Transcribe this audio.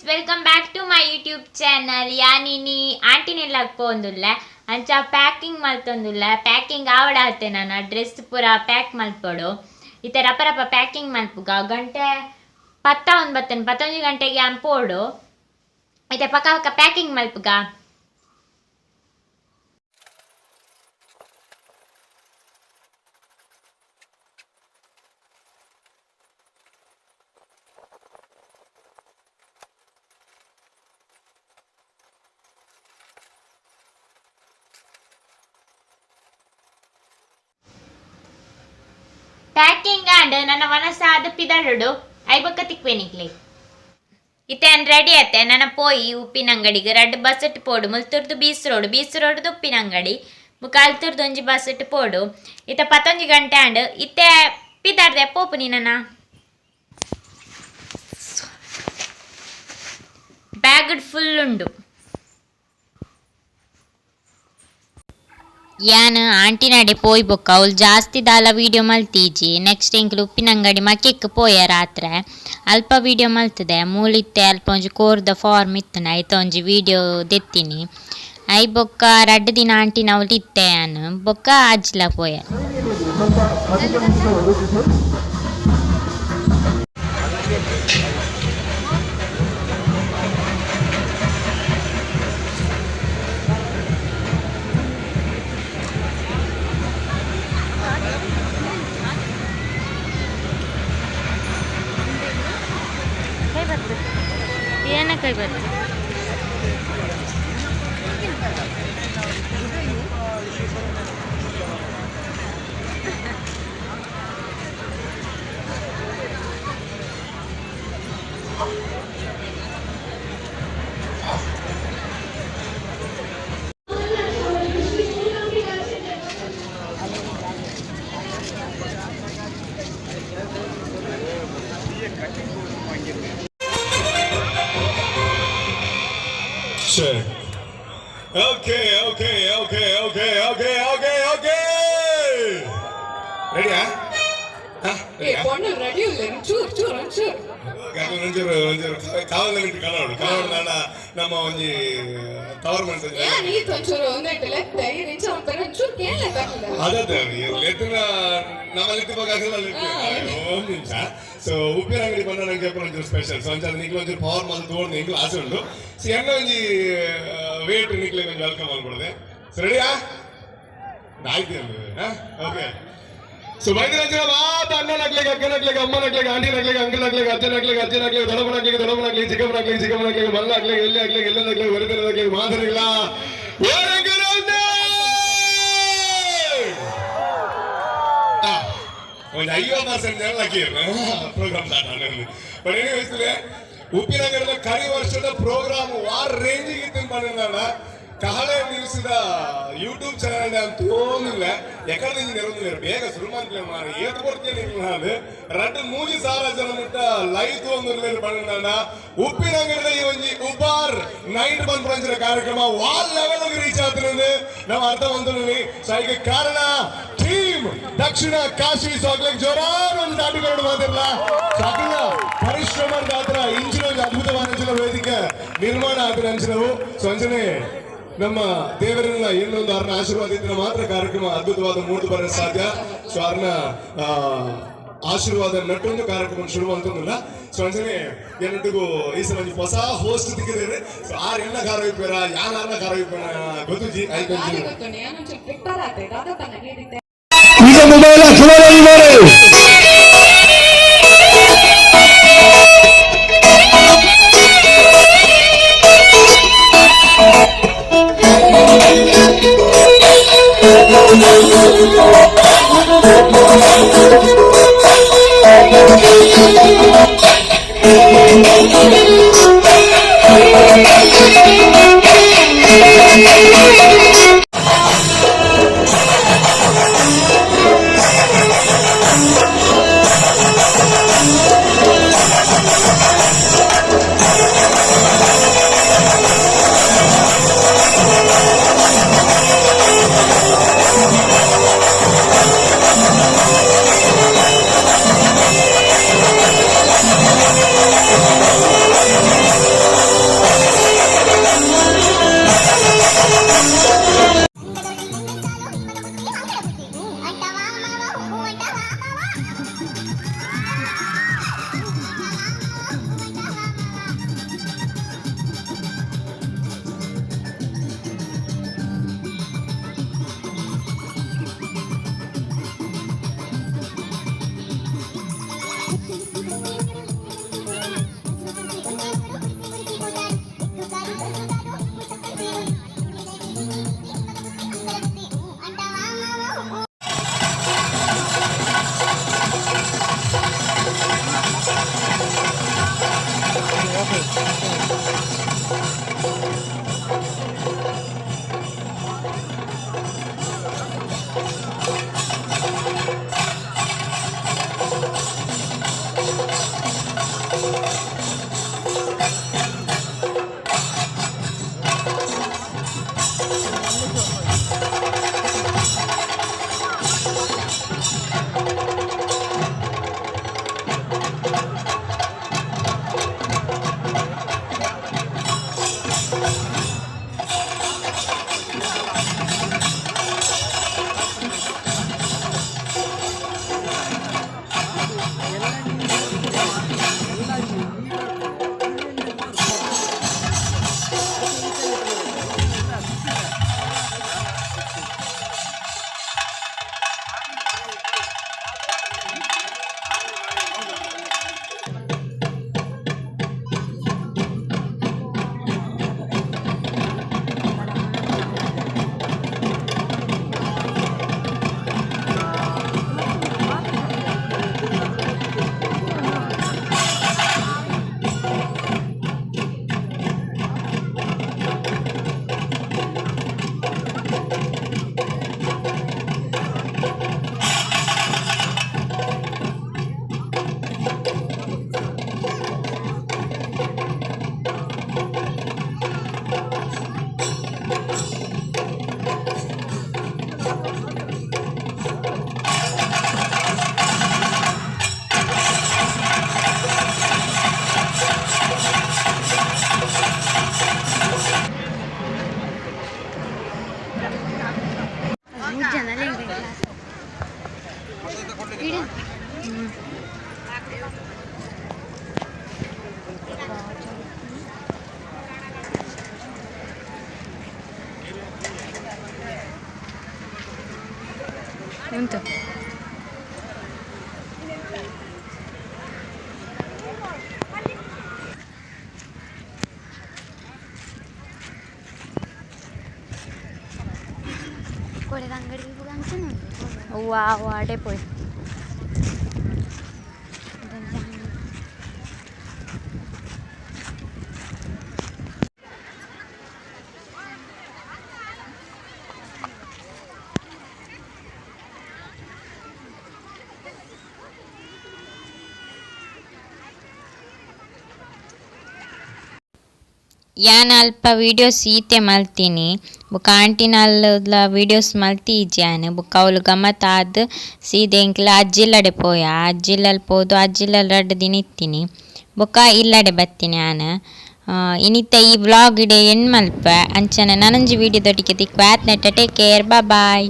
Welcome back to my YouTube channel. ಯಾನಿನಿ ಆಂಟಿನೆಲ್ಲಾಗ್ ಪೋಂದುಲ್ಲ ಅಂಚ packing ಮಲ್ತೊಂದುಲ್ಲ. Packing ಆವಡಾತೆ ನಾನು dress ಪೂರ ಪ್ಯಾಕ್ ಮಲ್ಪೊಡು. ಇತ್ತೆ ರಪ ರಪ ಪ್ಯಾಕಿಂಗ್ ಮಲ್ಪುಗ. ಗಂಟೆ ಪತ್ತ ಒಂದು ಬತ್ತನ್ ಪತ್ತೊಂಜಿ ಗಂಟೆಗೆ ಯಾನ್ ಪೋಡು. ಇತ್ತೆ ಪಕ್ಕ ಪಕ್ಕ ಪ್ಯಾಕಿಂಗ್ ಮಲ್ಪುಗ. ಪ್ಯಾಕಿಂಗ್ ಆಂಡ್ ನನ್ನ ಮನಸ್ಸಾದ ಪಿದರುಡು ಐಬೊಕ್ಕ ತಿಕ್ವೆನಿಕ್ಲೆ. ಇತ್ತೆ ಅನ್ ರೆಡಿ ಆತೆ. ನನ್ನ ಪೋಯಿ ಉಪ್ಪಿನ ಅಂಗಡಿಗೆ ರಡ್ಡ್ ಬಸ್ಸಟ್ ಪೋಡು. ಮುಲ್ತುರ್ದು ಬೀಸ್ ರೋಡ್, ಬೀಸ್ ರೋಡ್ ಉಪ್ಪಿನ ಅಂಗಡಿ ಬೊಕ ಅಲ್ತುರ್ದು ಒಂಜಿ ಬಸ್ಸಟ್ ಪೋಡು. ಇತ್ತೆ 11 ಗಂಟೆ ಆಂಡ್. ಇತ್ತೆ ಪಿದಾರ್ದೆ ಪೋಪುನಿ. ನನ್ನ ಬ್ಯಾಗ್ ಫುಲ್ ಉಂಡು. ಯಾನ್ ಆಂಟಿನಡೆ ಪೋಯಿ ಬೊಕ್ಕ ಅವ್ಲು ಜಾಸ್ತಿ ದಾಲ ವೀಡಿಯೋ ಮಲ್ತೀಜಿ. ನೆಕ್ಸ್ಟ್ ಎಂಕ್ಲು ಉಪ್ಪಿನ ಅಂಗಡಿ ಮಕ್ಕೆಕ್ ಪೋಯ ರಾತ್ರೆ. ಅಲ್ಪ ವೀಡಿಯೋ ಮಲ್ತದೆ. ಮೂಲಿತ್ತೆ ಅಲ್ಪ ಒಂಜಿ ಕೋರ್ದ ಫಾರ್ಮ್ ಇತ್ತನ, ಐತ ಒಂಜಿ ವೀಡಿಯೋ ದೆತ್ತಿನಿ. I ಬೊಕ್ಕ ರಡ್ಡ್ ದಿನ ಆಂಟಿನ ಅವ್ಲು ಇತ್ತೆ ಯಾನ್. ಬೊಕ್ಕ ಅಜ್ಲ ಪೋಯೆ. ಏನ ಕೈ ಬರ್ತದೆ? Check. Okay. Ready, ah? ಏ ಪೊಣ್ಣು ರೆಡಿ ಇಲ್ಲ. ಚೂರ್ ಚೂರ್ ಒಂಚೂರು. ಒಂಚೂರು ಒಂಚೂರು ಕಾವಲಿಟ್ಟು ಕಲವಡು ಕಲವಡು. ನಾಡ ನಮ್ಮ ಒಂಜಿ ತವರ್ ಮನ್ಸ. ಯಾನ್ ಈತ್ ಒಂಚೂರು ಒಂದೆಟ್ ಲೆತ್ತ ಈರ್ ಇಂಚ ಒಂತರ ಒಂಚೂರು ಕೇಳಲೆ ತಕ್ಲ. ಅದೇ ಲೆತ್ತಿನ ನಮ್ಮ ಲೆತ್ತಿ ಬಗ್ಗೆ ಒಂದು ನಿಮಿಷ. ಸೊ ಉಪ್ಪಿನ ಅಂಗಡಿ ಬಂದ ನಂಗೆ ಒಂಚೂರು ಸ್ಪೆಷಲ್. ಸೊ ಒಂಚೂರು ನಿಕ್ಲು ಒಂಚೂರು ಪವರ್ ಮಾಲ್ ತೋಡ್ ಎಂಕ್ಲು ಆಸೆ ಉಂಟು. ಸೊ ಎನ್ನ ಒಂಜಿ ವೇಟ್ ನಿಕ್ಲೆ ಒಂಜಿ welcome ಮಾಡ್ಕೊಡದೆ. ಸೊ ರೆಡಿಯಾ? ಆಯ್ತು. ಓಕೆ. ಸೊ ಬೈದಿರಂಜನ ಮಾತ ಅಣ್ಣನಗ್ಲಿಗೆ, ಅಕ್ಕನಗ್ಲಿಗೆ, ಅಮ್ಮನಗ್ಲಿಗೆ, ಆಂಟಿನಗ್ಲಿಗೆ, ಅಂಕಲ್ನಗ್ಲಿಗೆ, ಅಜ್ಜನಗ್ಲಿಗೆ, ಅಜ್ಜನಗ್ಲಿಗೆ, ದೊಡಮ್ಮನಗ್ಲಿಗೆ, ದೊಡಮ್ಮನಗ್ಲಿಗೆ, ಚಿಕ್ಕಮ್ಮನಗ್ಲಿಗೆ, ಚಿಕ್ಕಮ್ಮನಗ್ಲಿಗೆ, ಮಲ್ಲಗ್ಲಿಗೆ, ಎಲ್ಲಿ ಆಗ್ಲಿಗೆ, ಎಲ್ಲನಗ್ಲಿಗೆ, ಹೊರತನಗ್ಲಿಗೆ, ಮಾದರಿಗಳ. ಒಂದು 50% ಜನ ಲಕ್ಕಿ ಪ್ರೋಗ್ರಾಮ್ ಸ್ಟಾರ್ಟ್ ಆಗಿದೆ. ಬಟ್ ಎನಿವೇಸ್, ಉಪ್ಪಿನಗರದ ಕರಿ ವರ್ಷದ ಪ್ರೋಗ್ರಾಮ್ ವಾರ್ ರೇಂಜಿಗೆ ಇತ್ತು ಪಂಡ ಕಹಳೆ ನ್ಯೂಸ್ದ ಯೂಟ್ಯೂಬ್ ಚಾನಲ್ ತೋನಿಲ್ಲ. ಎಕಡೆ ನೆರವು ಬೇಗ ಶುರು ಮಾಡ್ತೇನೆ ಮಾರ ಏತ್ ಕೊಡ್ತೇನೆ. ರಡ್ಡು ಮೂಜಿ ಸಾವಿರ ಜನ ಮುಟ್ಟ ಲೈವ್ ತೋಂದಿರ್ಲೇನು ಪಂಡ ಉಪ್ಪಿನಂಗಡಿದ ಈ ಒಂಜಿ ಉಬಾರ್ ನೈಟ್ ಬಂದ್ ಕಾರ್ಯಕ್ರಮ ವಾಲ್ ಲೆವೆಲ್ ರೀಚ್ ಆಗ್ತದೆ. ನಾವು ಅರ್ಥ ಬಂತು. ಸೊ ಈಗ ಕಾರಣ ಟೀಮ್ ದಕ್ಷಿಣ ಕಾಶಿ. ಸಾಕ್ಲಿಕ್ಕೆ ಜೋರಾದ ಒಂದು ದಾಟಿಕೊಂಡು ಮಾತಿರಲ್ಲ. ಸೊ ಅಖಿಲ ಪರಿಶ್ರಮದ ಆತರ ಇಂಚಿನ ಒಂದು ಅದ್ಭುತವಾದ ಅಂಚಿನ ವೇದಿಕೆ ನಿರ್ಮಾಣ ಆತನ ಅಂಚಿನವು. ಸೊ ಅಂಚನೆ ನಮ್ಮ ದೇವರನ್ನ ಇನ್ನೊಂದು ಅವ್ರನ್ನ ಆಶೀರ್ವಾದ ಇದ್ರೆ ಮಾತ್ರ ಕಾರ್ಯಕ್ರಮ ಅದ್ಭುತವಾದ ಮೂಡ್ದು ಬರಲು ಸಾಧ್ಯ. ಸೊ ಅವ್ರನ್ನ ಆಶೀರ್ವಾದ ನಟ್ಟೊಂದು ಕಾರ್ಯಕ್ರಮ ಶುರು ಅಂತಂದಿಲ್ಲ. ಸೊ ಅಂಚನೆ ಏನೊಟ್ಟಿಗೂ ಈ ಸಲ ಒಂಜಿ ಹೊಸ ಹೋಸ್ಟ್ ತಿಕ್ಕಿದ್ದಾರೆ. ಸೊ ಆರ್ ಎನ್ನ ಕಾರ ಹೋಯ್ಪೇರ, ಯಾನ್ ಆರ್ನ ಕಾರ ಹೋಯ್ಪೇರ ಗೊತ್ತುಜಿ. ದಾದಿ ಐಕೊಂಜಿ ಗೊತ್ತುಂಡು, ಯಾನ್ ಒಂಚೂರು ಪ್ರಿಪೇರ್ ಆತೆ ದಾದ ಪನ್ನ ಕೇಳಿದ್ದೆ. ಈಗ ಮೊಬೈಲ್ ಇದ್ದಾರೆ. ಉಂಟು. ವಾವ್ ಆಡೆ ಪೋಯ್. ಯಾನ್ ಅಲ್ಪ ವೀಡಿಯೋಸ್ ಈತೆ ಮಲ್ತೀನಿ ಬೊಕ ಆಂಟಿನಲ್ಲುಲ ವೀಡಿಯೋಸ್ ಮಲ್ತಿ ಯಾನ್ ಬೊಕ ಅವ್ಲು ಗಮತ್ ಆದ್ ಸೀದೆ ಎಂಕ್ಲ ಅಜ್ಜಿಲ್ಲಡೆ ಪೋಯ. ಅಜ್ಜಿಲ್ಲಲ್ ಪೋದು ಅಜ್ಜಿಲ್ಲಲ್ ರಡ್ಡ್ ದಿನ ಇತ್ತೀನಿ ಬೊಕ ಇಲ್ಲಡೆ ಬತ್ತೀನಿ ಯಾನ್. ಇನಿತ ಈ ವ್ಲಾಗ್ ಇಡೆ ಎಂಡ್ ಮಲ್ಪ ಅಂಚನೆ ನನೊಂಜಿ ವೀಡಿಯೋದೊಟ್ಟಿಗೆ ತಿಕ್ವ. ಆತ್ನೆಟ್ಟ ಟೇಕ್ ಕೇರ್, ಬಾಯ್.